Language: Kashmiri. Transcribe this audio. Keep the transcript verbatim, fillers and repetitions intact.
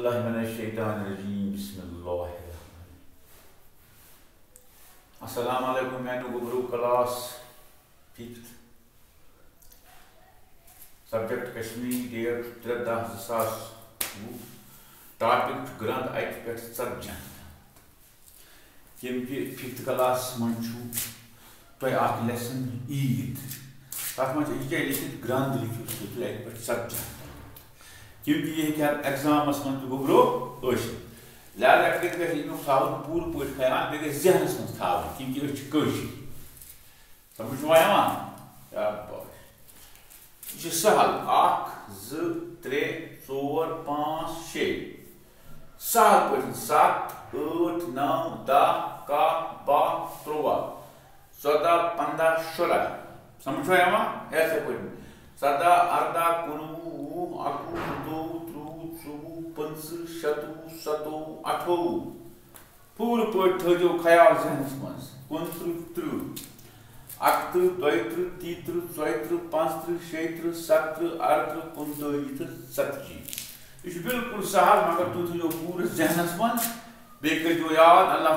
باللہ من الشیطان الرجیم، بسم اللہ الرحمن الرحیم۔ السلام علیکم میانیو گوٚبرو، class fifth, subject Kashmiri, date ترٛےٚ دَہ زٕ ساس وُہ، ٹاپک چھُ گرٛنٛد اَکہِ پٮ۪ٹھ ژتجی ہن تام۔ ییٚمہِ کہِ ففتھ کلاسس منٛز چھُ تۄہہِ اکھ لیسن عیٖد، تتھ منٛز چھِ یہِ کیٛاہ لیکھِتھ، گرٛنٛد لیکھِو سُہ تُہۍ اَکہِ پٮ۪ٹھ ژتجی ہن تام۔ کیونکہ یہِ ہیٚکہِ ہا ایگزامس منٛز تہِ گوٚبرو ٲسِتھ، لہذا کٔرِتھ گژھِ اَمیُک تھاوُن پوٗرٕ پٲٹھۍ خیال، بیٚیہِ گژھِ ذہنس منٛز تھاوُن، کیونکہ أسۍ چھِ کٲشِرۍ۔ سمجھ چھُوا یِوان؟ شاباش۔ یہِ چھُ سہل۔ اکھ، زٕ، ترٛےٚ، ژور، پانٛژھ، شےٚ۔ سہل پٲٹھۍ۔ ستھ، ٲٹھ، نو، دَہ، کاہ، باہ، ترٛواہ، ژۄداہ، پنٛداہ، شُراہ۔ سمجھ چھُوا یِوان؟ یِتھَے پٲٹھۍ۔ سداہ، ارداہ، کُنوُہ، وُہ، اَکوُہ، زٕتووُہ، ترٛوٚوُہ، ژوٚوُہ، پٕنٛژٕہ، شَتوُہ، سَتووُہ، اَٹھووُہ۔ پوٗرٕ پٲٹھۍ تھٲوزیو خیال ذہنس منٛز۔ کُنترٕہ، ترٕٛہ، اَکترٕہ، دۄیترٕہ، تیٚیہِ ترٕٛہ، ژۄیہِ ترٕٛہ، پانٛژھ ترٕٛہ، شیٚیہِ ترٕٛہ، ستھ ترٕٛہ، اَرترٕٛہ، کُنتٲجی تہٕ ژتجی۔ یہِ چھُ بالکل سہل، مگر تُہۍ تھٲوزیو پوٗرٕ ذہنس منٛز۔ بیٚیہِ کٔرزیو یاد، اللہ